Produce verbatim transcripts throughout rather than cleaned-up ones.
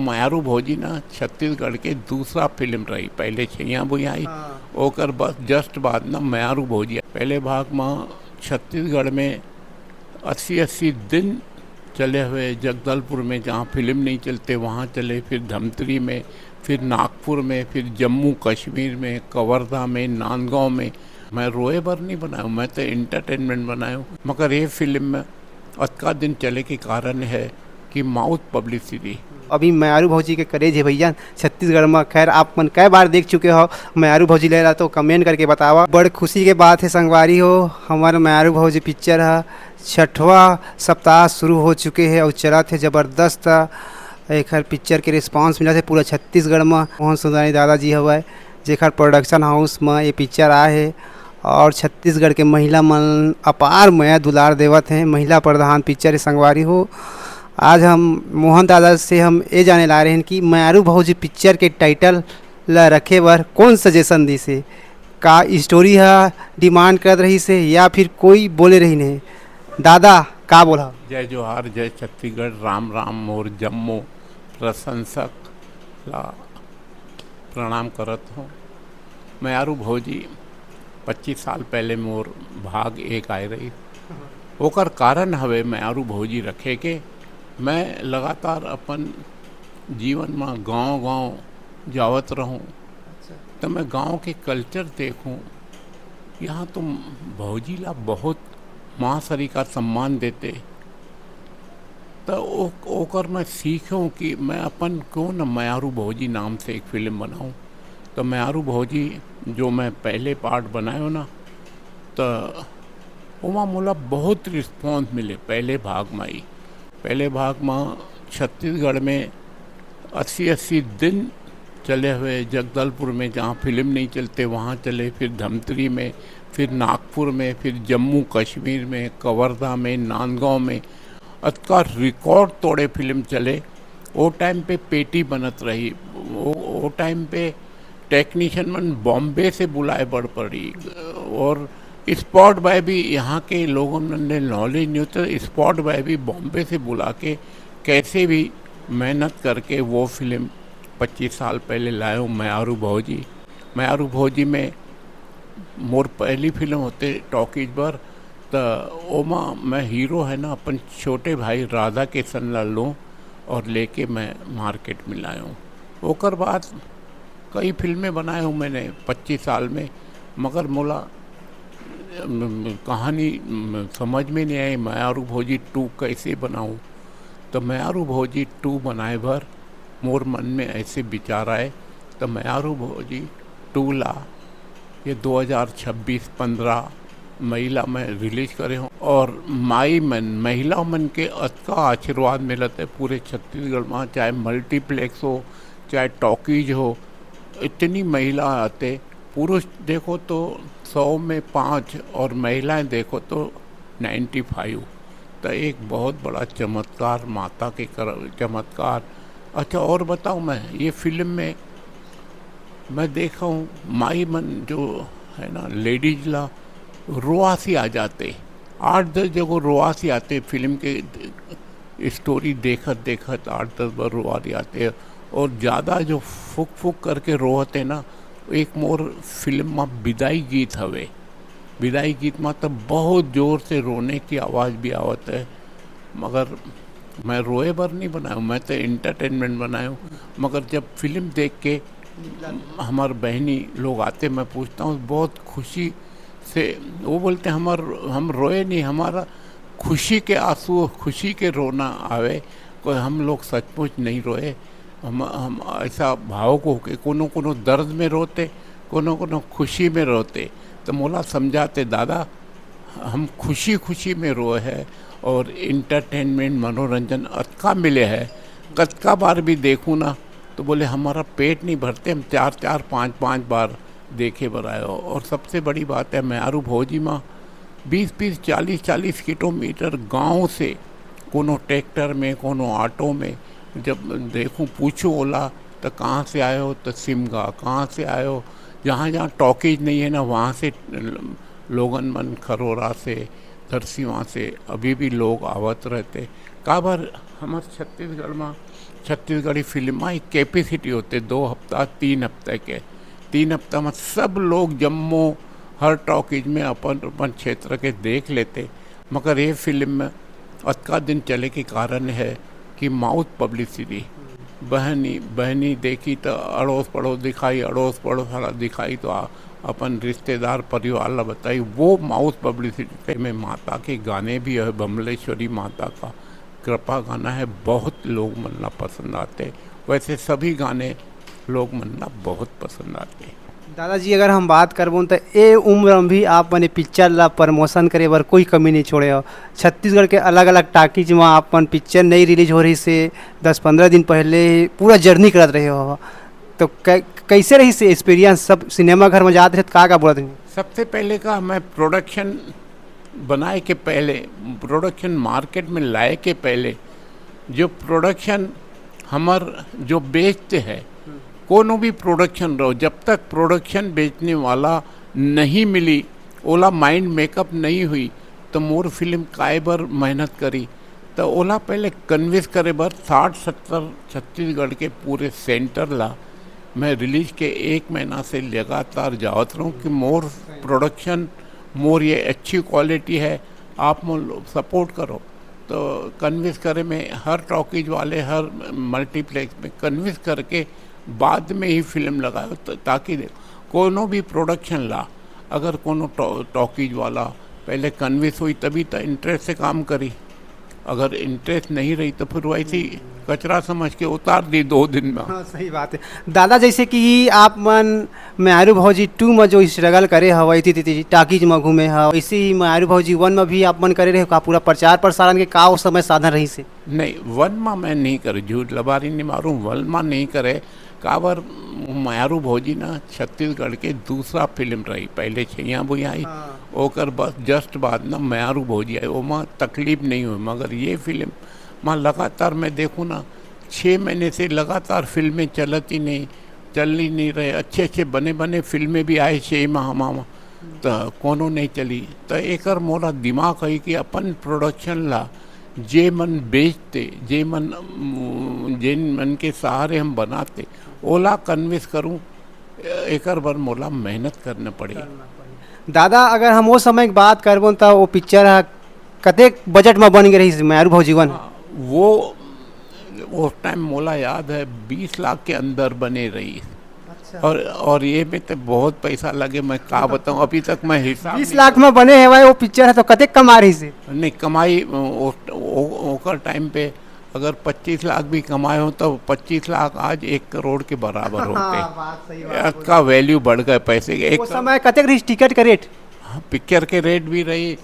मयारू भौजी ना छत्तीसगढ़ के दूसरा फिल्म रही, पहले छैया बुयाई, हाँ। ओकर बस जस्ट बाद ना मयारू भौजी। पहले भाग में छत्तीसगढ़ में अस्सी अस्सी दिन चले हुए जगदलपुर में, जहाँ फिल्म नहीं चलते वहाँ चले, फिर धमतरी में, फिर नागपुर में, फिर जम्मू कश्मीर में, कवर्धा में, नांदगांव में। मैं रोए बर नहीं बनायो, मैं तो एंटरटेनमेंट बनायो। मगर ये फिल्म में अतका दिन चले के कारण है कि माउथ पब्लिसिटी। अभी मयारू भौजी के करेज है भैया छत्तीसगढ़ में। खैर, आप मन कई बार देख चुके हो मयारू भौजी ले ला, तो कमेंट करके बतावा। बड़ खुशी के बात है संगवारी हो, हमार मयारू भौजी पिक्चर है छठवां सप्ताह शुरू हो चुके है और चलत है जबरदस्त। एखर पिक्चर के रिस्पांस मिलत है पूरा छत्तीसगढ़ में। मोहन सुंदरानी दादाजी हवय, जेखर प्रोडक्शन हाउस में ये पिक्चर आए है और छत्तीसगढ़ के महिला मन अपार मया दुलार देवत हैं। महिला प्रधान पिक्चर है संगवारी हो। आज हम मोहन दादा से हम ये जाने ला रहे हैं कि मयारू भौजी पिक्चर के टाइटल ला रखे बर कौन सजेशन दिस हे, का स्टोरी हा डिमांड करत रहिस हे या फिर कोई बोले रहिन हे? दादा, का बोला? जय जोहार, जय छत्तीसगढ़, राम राम मोर जम्मो प्रशंसक ला प्रणाम करत हूँ। मयारू भौजी पच्चीस साल पहले मोर भाग एक आए रही, ओकर कारण हवे मयारू भौजी रखे के। मैं लगातार अपन जीवन में गांव-गांव जावत रहूं, अच्छा। तो मैं गांव के कल्चर देखूं। यहाँ तो भौजी ला बहुत माँ सरीका सम्मान देते, तो ओ-, ओकर मैं सीखूं कि मैं अपन क्यों न मयारू भौजी नाम से एक फिल्म बनाऊं। तो मयारू भौजी जो मैं पहले पार्ट बनायो ना, तो ओमा मोला बहुत रिस्पॉन्स मिले पहले भाग में ही। पहले भाग में छत्तीसगढ़ में अस्सी अस्सी दिन चले हुए जगदलपुर में, जहाँ फिल्म नहीं चलते वहाँ चले, फिर धमतरी में, फिर नागपुर में, फिर जम्मू कश्मीर में, कवर्धा में, नांदगांव में, अतका रिकॉर्ड तोड़े फिल्म चले। वो टाइम पे पेटी बनत रही, वो, वो टाइम पे टेक्नीशियन मन बॉम्बे से बुलाए बर पड़ी और स्पॉट बॉय भी, यहाँ के लोगों ने नॉलेज नहीं होता, स्पॉट बॉय भी बॉम्बे से बुला के कैसे भी मेहनत करके वो फिल्म पच्चीस साल पहले लायो मयारू भौजी। मयारू भौजी में मोर पहली फिल्म होते टॉकीज पर, त ओमा मैं हीरो है ना अपन छोटे भाई राधा किशन ला लूँ और लेके मैं मार्केट में लायो। ओकर बाद कई फिल्में बनाए हूँ मैंने पच्चीस साल में, मगर मोला, अम, कहानी, अम, समझ में नहीं आई, मयारू भौजी टू कैसे बनाऊँ। तो मयारू भौजी टू बनाए बर मोर मन में ऐसे विचार आए, तो मयारू भौजी टू ला ये दो हज़ार छब्बीस पन्द्रह मई ला मैं रिलीज करे हूँ। और माई मन, महिला मन के अतका आशीर्वाद मिलत है पूरे छत्तीसगढ़ में, चाहे मल्टीप्लेक्स हो, चाहे टॉकीज हो, इतनी महिला आते। पुरुष देखो तो सौ में पाँच और महिलाएं देखो तो नाइन्टी फ़ाइव। तो एक बहुत बड़ा चमत्कार माता के कर, चमत्कार। अच्छा, और बताऊँ, मैं ये फिल्म में मैं देखा हूँ, माई मन जो है ना, लेडीज ला रोआ सी आ जाते, आठ दस जगह रोआ सी आते फिल्म के स्टोरी देखत देखत आठ दस बार रोआ दी आते। और ज़्यादा जो फुक फुक करके रोते ना, एक मोर फिल्म में विदाई गीत हवे। विदाई गीत में तो बहुत जोर से रोने की आवाज़ भी आवत है, मगर मैं रोए बर नहीं बनायो, मैं तो एंटरटेनमेंट बनायो। मगर जब फिल्म देख के हमार बहनी लोग आते, मैं पूछता हूँ बहुत खुशी से, वो बोलते, "हमार, हम रोए नहीं, हमारा खुशी के आंसू, खुशी के रोना आवे, कोई हम लोग सचमुच नहीं रोए।" हम, हम ऐसा भावुक होके कोनो कोनो दर्द में रोते, कोनो कोनो खुशी में रोते। तो मोला समझाते, "दादा, हम खुशी खुशी में रोए है और एंटरटेनमेंट, मनोरंजन अतका मिले है, कतका बार भी देखूँ ना।" तो बोले, "हमारा पेट नहीं भरते, हम चार चार पाँच पाँच बार देखे बर आयो।" और सबसे बड़ी बात है, मयारू भौजी माँ बीस बीस, चालीस चालीस किलोमीटर गांव से कोनो ट्रैक्टर में, कोनो ऑटो में, जब देखूं, पूछूं ओला, "तो कहाँ से आए हो?" तो "सिमगा।" "कहाँ से आए हो?" जहाँ जहाँ टॉकीज नहीं है ना, वहाँ से लोगन मन, खरोरा से, धरसीवा से अभी भी लोग आवत रहते। काबर हमर छत्तीसगढ़ में छत्तीसगढ़ी फिल्म में एक कैपेसिटी होते, दो हफ्ता, तीन हफ्ते के। तीन हफ्ता में सब लोग जम्मो हर टॉकीज में अपन अपन क्षेत्र के देख लेते, मगर ये फिल्म में अतका दिन चले के कारण है कि माउथ पब्लिसिटी। बहनी बहनी देखी तो अड़ोस पड़ोस दिखाई, अड़ोस पड़ोस वाला दिखाई तो आ, अपन रिश्तेदार परिवार ला बताई। वो माउथ पब्लिसिटी में माता के गाने भी है, बमलेश्वरी माता का कृपा गाना है, बहुत लोग मन ला पसंद आते। वैसे सभी गाने लोग मन ला बहुत पसंद आते। दादाजी, अगर हम बात करबो तो ए उम्र में भी आप मने पिक्चर ला प्रमोशन करे बर कोई कमी नहीं छोड़े हो। छत्तीसगढ़ के अलग अलग टाकीज में आप मन पिक्चर नई रिलीज हो रही से दस पंद्रह दिन पहले पूरा जर्नी करत रहे हो, तो कै-, कैसे रही से एक्सपीरियंस? सब सिनेमा घर में जात रहे तो का का बोलत रहे? सबसे पहले का, मैं प्रोडक्शन बनाए के पहले, प्रोडक्शन मार्केट में लाए के पहले, जो प्रोडक्शन हमर जो बेचते हैं, कोनो भी प्रोडक्शन रहो, जब तक प्रोडक्शन बेचने वाला नहीं मिली, ओला माइंड मेकअप नहीं हुई, तो मोर फिल्म काय बर मेहनत करी। तो ओला पहले कन्विंस करे बर साठ सत्तर छत्तीसगढ़ के पूरे सेंटर ला मैं रिलीज के एक महीना से लगातार जावत रहूँ कि मोर प्रोडक्शन, मोर ये अच्छी क्वालिटी है, आप मोर सपोर्ट करो। तो कन्विंस करे में हर टॉकीज वाले, हर मल्टीप्लेक्स में कन्विंस करके बाद में ही फिल्म लगाओ, त-, ताकि देखो, कोनो भी प्रोडक्शन ला, अगर कोनो टॉ-, टॉकीज वाला पहले कन्विंस हुई, तभी तो इंटरेस्ट से काम करी। अगर इंटरेस्ट नहीं रही तो फिर वैसे ही कचरा समझ के उतार दी दो दिन में। हाँ, सही बात है। दादा, जैसे कि आप मन म्यारू भौजी टू में जो स्ट्रगल करे हव, इति तिति टाकीज में घूमे हव, वैसे ही म्यारू भौजी वन में भी आप मन करे रहे का? पूरा प्रचार प्रसारण के का उस समय साधन रही से? नहीं, वन में मैं नहीं करूँ, झूठ लबारी नहीं मारूँ, वन में नहीं करे। काबर, म्यारू भौजी ना छत्तीसगढ़ के दूसरा फिल्म रही, पहले छैया बुआई, हाँ। ओकर बस जस्ट बाद ना म्यारू भौजी आई, ओमा तकलीफ नहीं हुई। मगर ये फिल्म में लगातार मैं देखूँ ना, छः महीने से लगातार फिल्में चलत ही नहीं, चल ही नहीं रहे। अच्छे अच्छे बने बने फिल्में भी आए छः माह माह, तो कोनो नहीं चली। तो एकर मोला दिमाग है कि अपन प्रोडक्शन ला जे मन बेचते, जे मन, उम, जेन मन के सहारे हम बनाते, ओला कन्विंस करूं, एकर बर मोला मेहनत करना पड़े। दादा, अगर हम वो समय की बात करबो तो वो पिक्चर हा कतेक बजट में बन गए रही म्यारू भौजी वन? हाँ, वो उस टाइम मोला याद है बीस लाख के अंदर बने रही। अच्छा। और और ये में तो बहुत पैसा लगे, मैं का बताऊं, अभी तक मैं हिसाब बीस नहीं लाख में बने है भाई वो पिक्चर है, तो कतेक कमा रही से? नहीं, कमाई ओ-, ओ-, ओकर टाइम पे अगर पच्चीस लाख भी कमाए हो तो पच्चीस लाख आज एक करोड़ के बराबर होते। हाँ, बात सही बात इसका वैल्यू बढ़ गए पैसे के। एक वो समय कतेक रही टिकट का रेट? हाँ, पिक्चर के रेट भी रही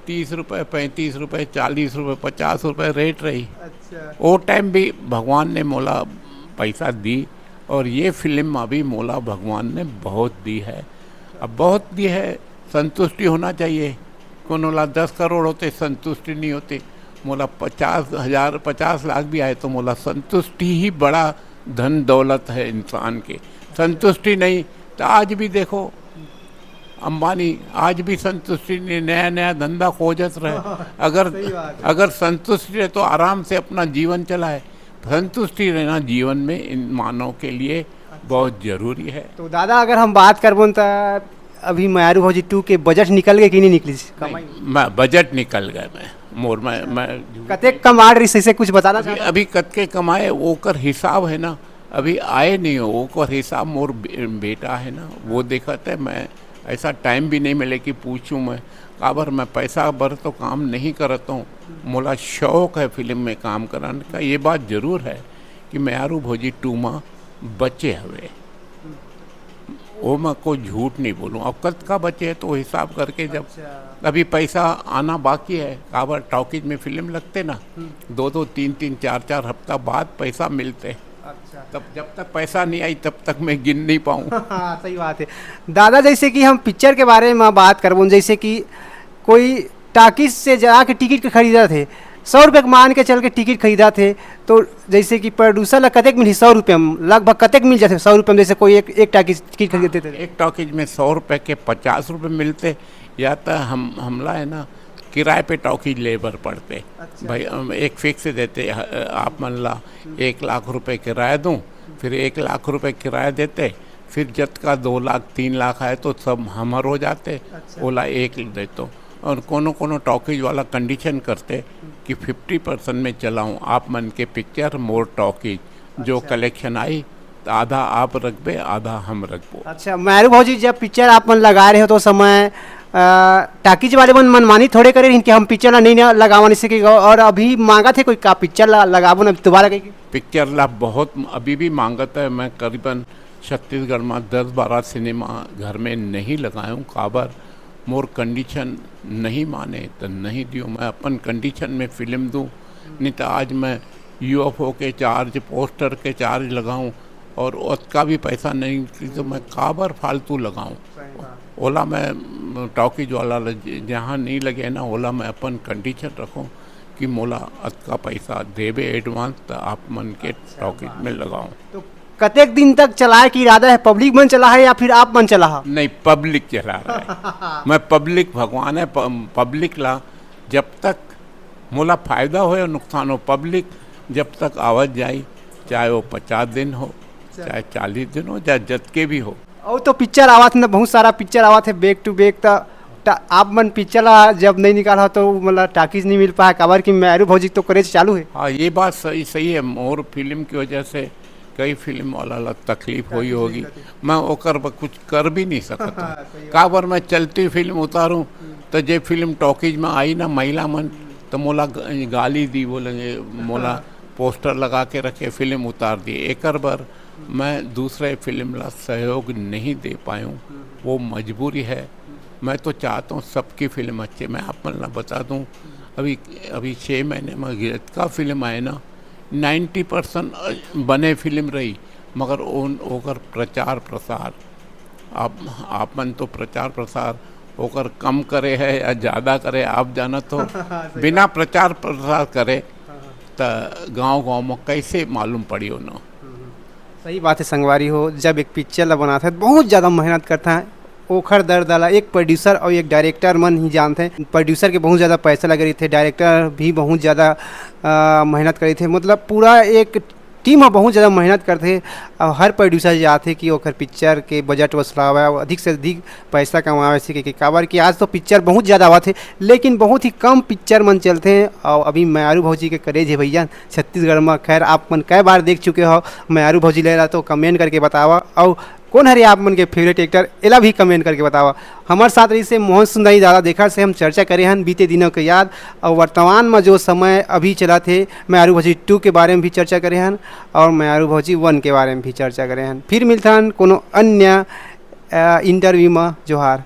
तीस रुपये, पैंतीस रुपये, चालीस रुपये, पचास रुपये रेट रही। अच्छा। वो टाइम भी भगवान ने मोला पैसा दी, और ये फिल्म में भी मोला भगवान ने बहुत दी है। अब बहुत दी है, संतुष्टि होना चाहिए। कोनो ला दस करोड़ होते, संतुष्टि नहीं होती। मोला पचास हजार, पचास लाख भी आए तो मोला संतुष्टि ही बड़ा धन दौलत है इंसान के। संतुष्टि नहीं तो आज भी देखो, अंबानी आज भी संतुष्टि नहीं, नया नया धंधा खोजत रहे। अगर सही बात है। अगर संतुष्टि रहे तो आराम से अपना जीवन चलाए। संतुष्टि रहना जीवन में इन मानव के लिए बहुत जरूरी है। तो दादा, अगर हम बात करबो तो अभी म्यारू भौजी टू के बजट निकल गए कि नहीं निकली कमाई? मैं बजट निकल गए, मैं मोर मैं मैं कतेक कमाड़ रही से कुछ बताना अभी, चाहता? अभी कतके कमाए, ओकर हिसाब है ना, अभी आए नहीं हो, ओकर हिसाब मोर बे-, बेटा है ना, वो देखत है। मैं ऐसा टाइम भी नहीं मिले कि पूछूं मैं, काबर मैं पैसा बर तो काम नहीं करत हूँ। मोला शौक है फिल्म में काम करने का। ये बात जरूर है कि म्यारू भौजी टू मा बचे हवे, ओमा को झूठ नहीं बोलूँ। अब कतका बचे है तो हिसाब करके जब अच्छा। अभी पैसा आना बाकी है, काबर टॉकीज में फिल्म लगते ना, दो दो तीन तीन चार चार हफ्ता बाद पैसा मिलते। अच्छा। तब जब तक पैसा नहीं आई तब तक मैं गिन नहीं पाऊँ। हाँ, सही बात है। दादा, जैसे कि हम पिक्चर के बारे में बात करबो, जैसे कि कोई टाकीज से जाके टिकट के खरीदा थे, सौ रुपये के मान के चल के टिकट खरीदा थे, तो जैसे कि प्रोड्यूसर ला कतेक मिली? सौ रुपये में लगभग कतेक मिल जाते? सौ रुपये में जैसे कोई एक एक टाकीज टिकट खरीदते थे। एक टॉकीज में सौ रुपये के पचास रुपये मिलते, या तो हम हमला है ना, किराए पे टॉकीज ले बर पड़ते। अच्छा। भाई, हम एक फिक्स देते, अ, आप मन ला एक लाख रुपए किराया दूं, फिर एक लाख रुपए किराया देते, फिर जतका दो लाख, तीन लाख आए तो सब हमर हो जाते, अच्छा। ओला एक देतो। और कोनो कोनो टॉकीज वाला कंडीशन करते कि फिफ्टी परसेंट में चलाऊं आप मन के पिक्चर मोर टॉकीज, जो अच्छा। कलेक्शन आई, त आधा आप रखबे, आधा हम रखबो। अच्छा, मैरू भौजी, जब पिक्चर आप मन लगा रहे हो, तो समय, अ, टाकीज वाले मन मनमानी थोड़े करे रहिन कि हम पिक्चर ला नहीं न लगावन, इसे कि, और अभी मांगत हे कोई का पिक्चर ला लगाबो ना दोबारा कहिके? पिक्चर ला बहुत अभी भी मांगत है। मैं करीबन छत्तीसगढ़ में दस बारह सिनेमा घर में नहीं लगाए हूँ, काबर मोर कंडीशन नहीं माने तो नहीं दियो। मैं अपन कंडीशन में फिल्म दूँ, नहीं तो आज मैं यूएफओ के चार्ज, पोस्टर के चार्ज लगाऊं और ओतका भी पैसा नहीं निकली, तो मैं काबर फालतू लगाऊं? सही बात। ओला मैं, म, टॉकीज वाला ल-, ज-, जहाँ नहीं लगे ना, ओला मैं अपन कंडीशन रखूं कि मोला अतका पैसा देबे एडवांस, त आप मन के अच्छा टॉकीज बात। में लगाऊं। तो कतेक दिन तक चलाए के इरादा है? पब्लिक मन चला है या फिर आप मन चला है? नहीं, पब्लिक चला रहा है। मैं पब्लिक भगवान है, प-, पब्लिक ला जब तक मोला फायदा होय और नुकसान हो, पब्लिक जब तक आवत जाई, चाहे वो पचास दिन हो, अच्छा। चाहे चालीस दिन हो, चाहे जतके भी हो। और तो पिक्चर आवत है ना, बहुत सारा पिक्चर आवत है back to back, त, त आप मन पिक्चर ला जब नहीं निकाला तो मतलब टाकीज नहीं मिल पाया, काबर कि मैरू भौजी तो क्रेज चालू है। हाँ, ये बात सही, सही है। मोर फिल्म की वजह से कई फिल्म वाला ला तकलीफ होई होगी। मैं ओकर बर कुछ कर भी नहीं सकत हूँ। सही बात। काबर मैं चलती फिल्म उतारूँ, तो जे फिल्म टॉकीज में आई ना महिला मन, तो मोला ग-, गाली दी, बोलेंगे, मोला पोस्टर लगा के रखे, फिल्म उतार दिए। एकर बर मैं दूसरे फिल्म ला सहयोग नहीं दे पायूँ, वो मजबूरी है। मैं तो चाहता हूँ सबकी फिल्म अच्छी। मैं आप मन ला बता दूँ, अभी, अभी छः महीने में गिरतका फिल्म आए ना, नाइन्टी परसेंट बने फिल्म रही, मगर उन, ओकर प्रचार प्रसार, आप, आप मन तो प्रचार प्रसार ओकर कम करे है या ज़्यादा करे, आप जानत हो। सही बिना बात। प्रचार प्रसार करे, हाँ, हाँ। त गांव-गांव में कैसे मालूम पड़ी ओनो? हम्म, हम्म। सही बात है संगवारी हो, जब एक पिक्चर ला बनात है, बहुत ज़्यादा मेहनत करता है, ओखर दर्द ला एक प्रोड्यूसर और एक डायरेक्टर मन ही जानते हैं। प्रोड्यूसर के बहुत ज़्यादा पैसा लगे रही थे, डायरेक्टर भी बहुत ज़्यादा, अ, मेहनत करे थे, मतलब पूरा एक टीम ह बहुत ज़्यादा मेहनत करथे। और हर प्रोड्यूसर जाथे कि ओकर पिक्चर के बजट वसूलावे और अधिक से अधिक पैसा कमावे से, के, के, काबर कि आज तो पिक्चर बहुत ज़्यादा आवत हे, लेकिन बहुत ही कम पिक्चर मन चलथे। और अभी मैरू भौजी के क्रेज हे भैया छत्तीसगढ़ में। खैर, आप मन कई बार देख चुके हो मैरू भौजी ले रहा, तो कमेंट करके बतावा। और कौन हरे आप मन के फेवरेट एक्टर, एला भी कमेंट करके बतावा। हमर साथ रहिसे मोहन सुंदरी दादा, जेकर से हम चर्चा करे हन बीते दिनों के याद और वर्तमान में जो समय अभी चलत हे, मैरू भौजी टू के बारे में भी चर्चा करे हन और मैरू भौजी वन के बारे में भी चर्चा करे हन। फिर मिलथन कोनो अन्य, अ, इंटरव्यू में। जोहार।